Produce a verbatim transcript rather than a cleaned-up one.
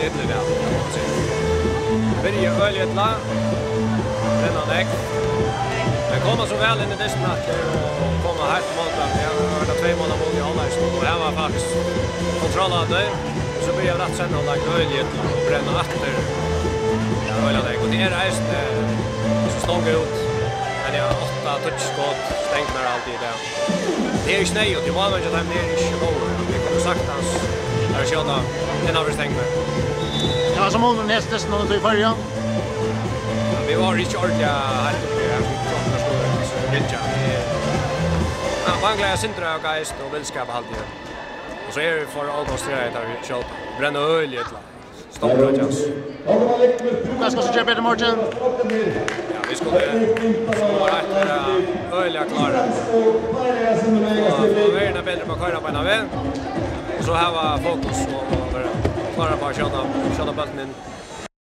Illa í dag, kann man siga. Byrja øgiliga illa, brenna nógv. Men koma so væl inn í dystin aftur og koma heilt á móti. Ja, tað var tvey mál á móti í hálvleik, og her var faktiskt kontroll á tí. So byrja vit rætt seinni hálvleik øgiliga illa og brenna aftur. Ja, øgiliga nógv. Og tað er eisini, eh, stonga út. Men ja, átta, tíggju skot, stengd har altíð í dag. Tað er ikki neyðugt, tí málverjin hjá teimum er ikki góður. Vit kunnu saktans fara at skjóta innanfyri stenguna. Tað var so munur á hesum dystinum og tí í Føroyum. Ja, vit vóru ikki ordiliga heilt uppi her, sum klokkan stóð, so vit vitja. Vit, ja, manglaðu eitt sindur av geist og vilskap, haldi eg. Og so eru vit for ókonsentreraðir tá vit skjóta. Brenna øgiliga illa. Stórt hjá okkum. Hvat skal so gera betur í morgin? Ja, vit skulu, skulu vera heilt, vera øgiliga klárir. Og, og vera betri upp á at koyra beinan veg. Og so hava fokus og, og vera klárir á at skjóta, skjóta bóltin inn.